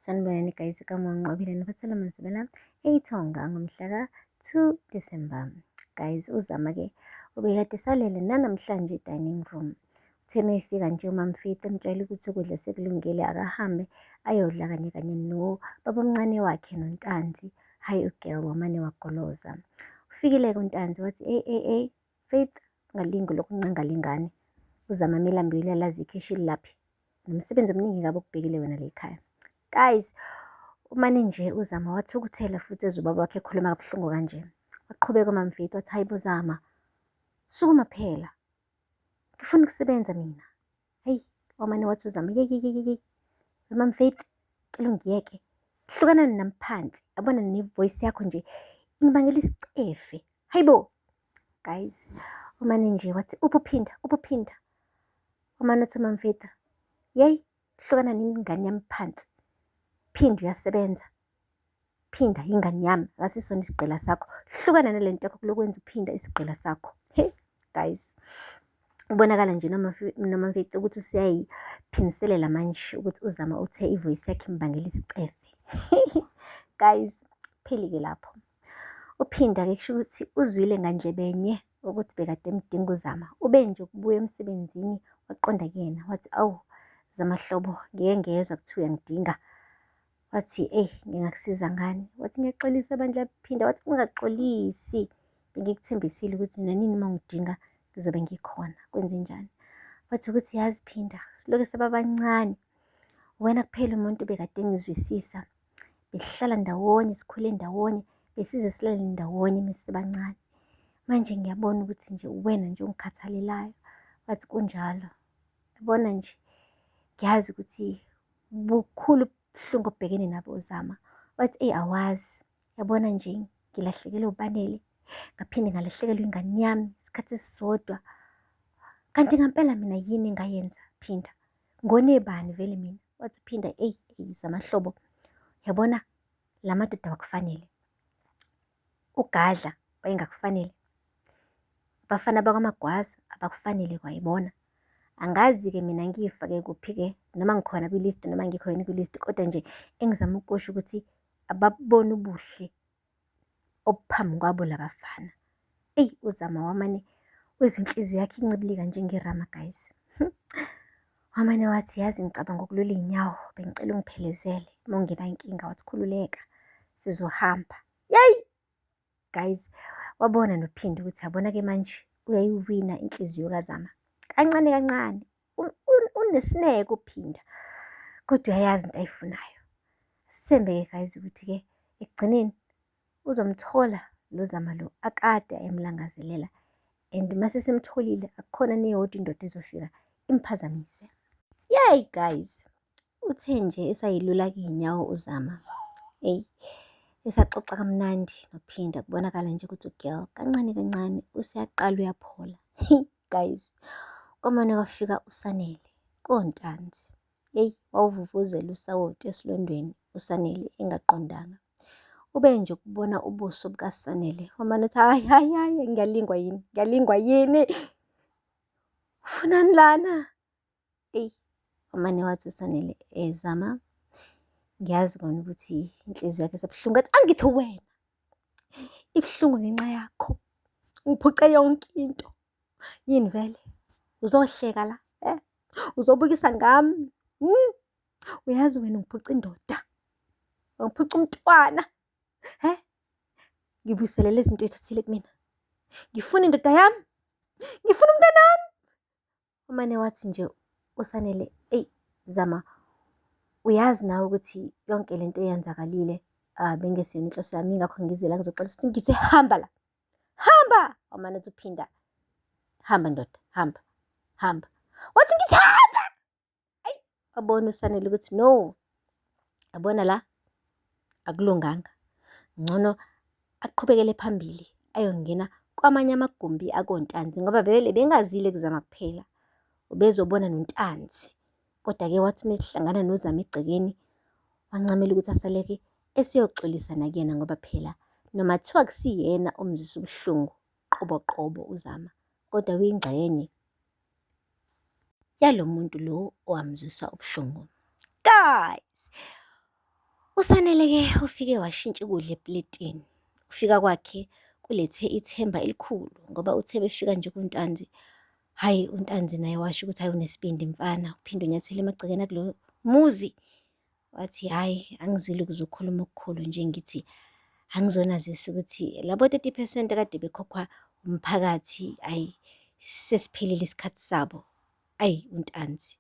Sanibonani guys, igama uNqobile niphathela Mazibela eyithonga ngomhla ka-2 December. Guys, uZama-ke ubekade esalele nanamhlanje e-dining room. Uthe uma efika nje uMamFithi emtshela ukuthi ukudla sekulungile akahambe ayodla kanye kanye nobabomncane wakhe noNtanzi. Hhayi u-girl wamane wagoloza. Ufikile-ke uNtanzi wathi, eyi eyi eyi Faith, ungalingi lokhu uncenga le ngane. UZama melambile uyalazi ikhishi lilaphi. Nomsebenzi omningi kabi okubhekile wena la ekhaya. Guys, umane nje uZama wathukuthela futhi ezwa ubaba wakhe ekhuluma kabuhlungu kanje. Waqhubeka uMamFaith wathi, hayi bo Zama, sukuma phela. Ngifuna ukusebenza mina. Heyi, wamane wathi uZama, yeyi yeyi yeyi. MamFaith, cela ungiyeke. Hlukanani nami phansi. Yabona ne-voice yakho nje ingibangela isicefe. Hayibo. Guys, umane nje wathi uphi uphinda, uphi uphinda. Umane uthi uMamFaith, yeyi, hlukana nengane yami phansi. Phinda uyasebenza. Phinda ingane yami, akasisona isigqila sakho. Hlukana nale nto yakho kulokwenza uphinda isigqila sakho. Hey guys, kubonakala nje noma mfethu ukuthi usuyayiphindiselela manje ukuthi uZama uthe ivoice yakhe imbangela isicefe. Guys, kupheli-ke lapho. Uphinda-ke kusho ukuthi uzwile ngandlebenye ukuthi bekade emdinga uZama. Ube nje ukubuya emsebenzini waqonda kuyena wathi, awu Zama hlobo, ngike ngezwa kuthiwa uyangidinga. Wathi, eyi ngingakusiza ngani? Wathi, ngiyaxolisa bandla. Phinda wathi, ungaxolisi, bengikuthembisile ukuthi nanini uma ungidinga ngizobe ngikhona. Kwenzenjani? Wathi ukuthi yazi Phinda, siloke saba bancane, wena kuphela umuntu bekade ngizwisisa. Besihlala ndawonye, sikhule ndawonye, besize silale ndawonye mesisebancane. Manje ngiyabona ukuthi nje uwena nje ongikhathalelayo. Wathi kunjalo. Yabona nje, ngiyazi ukuthi bukhulu ubuhlungu obhekene nabo uZama. Wathi eyi awazi, yabona nje ngilahlekelwe uBanele, ngaphinde ngalahlekelwa ingane yami isikhathi esisodwa. Kanti ngampela mina yini engayenza Phinda? Ngone bani vele mina? Wathi uPhinda eyi eyi Zamahlobo, yabona la madoda awakufanele. UGadla wayengakufanele, abafana bakwaMagwaza abakufanele kwayibona. Angazi-ke mina ngiyifake kuphi-ke noma ngikhona kwi-list noma ngikho yini kwi-list, kodwa nje engizama ukusho ukuthi ababuboni ubuhle obuphambi kwabo labafana. Eyi uZama wamane wezwa inhliziyo yakhe incibilika njengerama guys. Wamane wathi yazi ngicabanga ukulula iy'nyawo bengicela ungiphelezele uma ungenayo inkinga. Wathi khululeka sizohamba. Yeyi guys, wabona noPhindi ukuthi yabona-ke manje uyayiwina inhliziyo kaZama kancane kancane. Unesineke uPhinda kodwa uyayazi into ayifunayo. Sithembe-ke guys ukuthi-ke ekugcineni uzomthola lo Zama lo akade emlangazelela and mase semtholile akukhona neyodwa indoda ezofika imphazamise. Yay guys, uthe nje esayilula-ke iy'nyawo uZama, eyi esaxoxa kamnandi noPhinda kubonakala nje ukuthi u-girl kancane kancane useyaqala uyaphola. Guys, kwamane kwafika uSanele koNtanzi. Eyi wawuvuvuzela usawoti esilondweni uSanele engaqondanga. Ube nje ukubona ubuso bukaSanele wamane uthi hhayi hhayi hhayi ngiyalingwa yini, ngiyalingwa yini? Ufunani lana? Eyi wamane wathi uSanele Zama, ngiyazi kona ukuthi inhliziyo yakho isebuhlungu. Athi angithi wena ibuhlungu ngenxa yakho, ungiphuce yonke into. Yini vele? Uzohleka la, eh? Uzobukisa ngami? Hmm? Uyazi wena ungiphuca indoda, ungiphuca umntwana, he? Ngibuyisele lezi zinto oyithathile kumina. Ngifuna indoda yami, ngifuna umntanami. Umane wathi nje uSanele, eyi Zama, uyazi nawe ukuthi yonke lento eyenzakalile bengesiyona inhloso yami, yingakho ngize la ngizoxolisa ukuthi ngithe hamba la, hamba. Wamane uthi uphinda, hamba ndoda, hamba, hamba. Wathi ngithi hamba. Ayi, wabona uSanele ukuthi no, yabona la akulunganga, ngcono aqhubekele phambili ayongena kwamanye amagumbi akoNtanzi ngoba vele bengazile kuzama kuphela, ubezobona noNtanzi. Kodwa-ke wathi uma ehlangana noZama egcekeni, wancamela ukuthi asaleke eseyoxolisa nakuyena ngoba phela noma kuthiwa akusiyena omzwisa ubuhlungu qobo qobo uZama, kodwa uyingxenye yalo muntu lo owamzwisa ubuhlungu. Guys, USanele-ke ufike washintsha ukudla epuletini. Ukufika kwakhe kulethe ithemba elikhulu ngoba uthe befika nje kuNtanzi, hhayi uNtanzi naye washo ukuthi hhayi unesibindi mfana, uphinde unyathele emagcekeni akulo muzi. Wathi hhayi angizile ukuzokhuluma okukhulu nje ngithi angizonazisa ukuthi labo 30 percent akade bekhokhwa umphakathi, hhayi sesiphelile isikhathi sabo. Ayi uNtanzi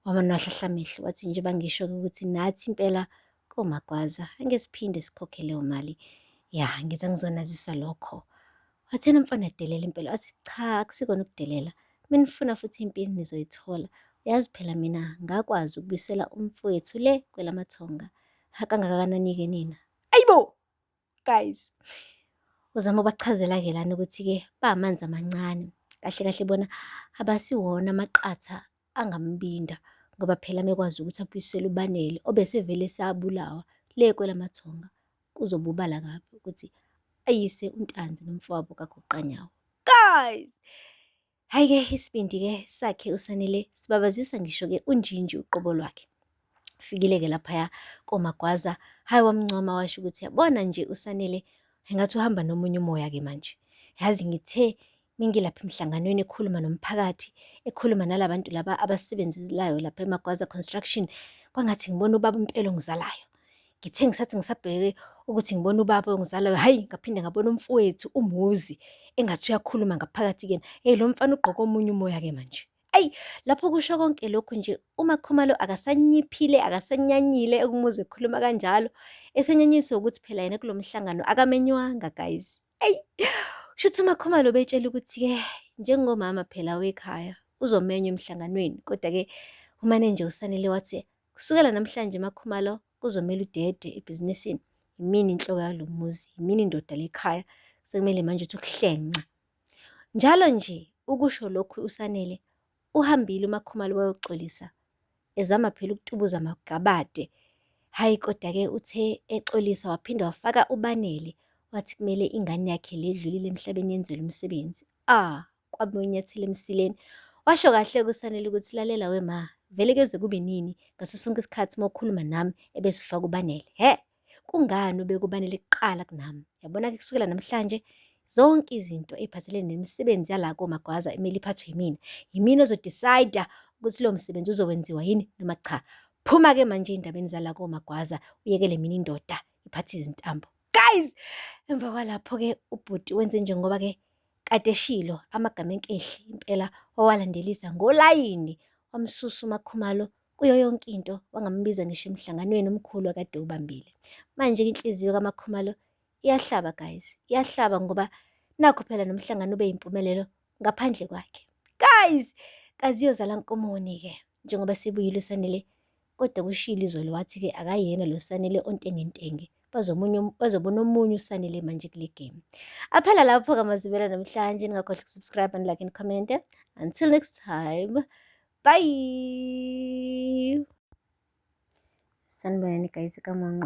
wamane wahlahla amehlo wathi nje bangisho-ke ukuthi nathi impela koMagwaza angeke siphinde sikhokhe leyo mali. Ya, ngithi angizonazisa lokho. Wathi yena umfana uyadelela impela, wathi cha akusikona ukudelela. Menifuna futhi impi nizoyithola. Uyazi phela mina ngakwazi ukubuyisela umfowethu le kwelamathonga. Kangakanani-ke nina? Ayibo! Guys, uzama ubachazela-ke lana ukuthi-ke bamanzi amancane. Kahle kahle bona abasiwona amaqatha angambinda ngoba phela mekwazi ukuthi abuyisele uBanele obesevele esabulawa le kwelamathonga kuzobubala kabi ukuthi ayise uNtanzi nomfowabo kaGoqanyawo. Guys! Hhayi-ke isibindi-ke sakhe uSanele sibabazisa ngisho-ke uNjinji uqobo lwakhe. Ufikile-ke laphaya koMagwaza, hhayi wamncoma washo ukuthi yabona nje uSanele engathi uhamba nomunye umoya-ke manje. Yazi ngithe mengilapha emhlanganweni ekhuluma nomphakathi, ekhuluma nalabantu laba abasebenzelayo lapha eMagwaza Construction, kwangathi ngibona ubaba impela ongizalayo. Ngithe ngisathi ngisabheke ukuthi ngibona ubaba ongizalayo, hhayi ngaphinde ngabona umfowethu uMuzi engathi uyakhuluma ngaphakathi kuyena. Eyi lo mfana ugqoke omunye umoya-ke manje. Eyi lapho kusho konke lokhu nje uMakhumalo akasanyiphile, akasanyanyile ukumuza ekhuluma kanjalo. Esenyanyiswa ukuthi phela yena kulo mhlangano akamenywanga guys. Eyi shuthi uMakhumalo ubetshela ukuthi-ke njengomama phela wekhaya uzomenywa emhlanganweni kodwa-ke umanenja uSanele wathi Kusukela namhlanje MaKhumalo kuzomele udede ebhizinisini. Yimina inhloko yalo muzi, yimina indoda lekhaya. Sekumele manje uthi ukuhlenqa. Njalo nje ukusho lokhu uSanele uhambile uMaKhumalo wayoxolisa ezama phela ukutubuza amagabade. Hhayi kodwa-ke uthe exolisa waphinde wafaka uBanele wathi kumele ingane yakhe le edlulile emhlabeni yenzelwe umsebenzi. Ah! Kwabe unyathela emsileni. Washo kahle kuSanele ukuthi lalela we ma, vele kuyoze kube nini ngaso sonke isikhathi uma ukhuluma nami ebese ufaka uBanele. He, kungani ubeke uBanele kuqala kunami? Yabona-ke kusukela namhlanje zonke izinto ey'phathelene nemisebenzi yala koMagwaza emele iphathwe yimina. Yimina ozo-decide ukuthi lowo msebenzi uzowenziwa yini noma cha. Phuma-ke manje ey'ndabeni zala koMagwaza uyekele mina indoda iphathe izintambo. Guys, emva kwalapho-ke ubhuti wenze njengoba-ke Kade eshilo amagama enkehli impela wawalandelisa ngolayini wamsusa uMaKhumalo kuyo yonke into wangambiza ngisho emhlanganweni omkhulu akade ewubambile. Manje-ke inhliziyo kaMaKhumalo iyahlaba guys, iyahlaba ngoba nakhu phela nomhlangano ube yimpumelelo ngaphandle kwakhe. Guys, kazi iyozala nkomoni-ke njengoba sebuyile uSanele Kodwa kushilo izolo wathi-ke akayena lo Sanele ontengentenge. Bazomunye bazobona omunye uSanele manje kule game. Aphela lapho-ke amazibela namhlanje. Ningakhohlwa ukusubscribe and like and comment. Until next time. Bye. Sanibonani guys, kamonqo.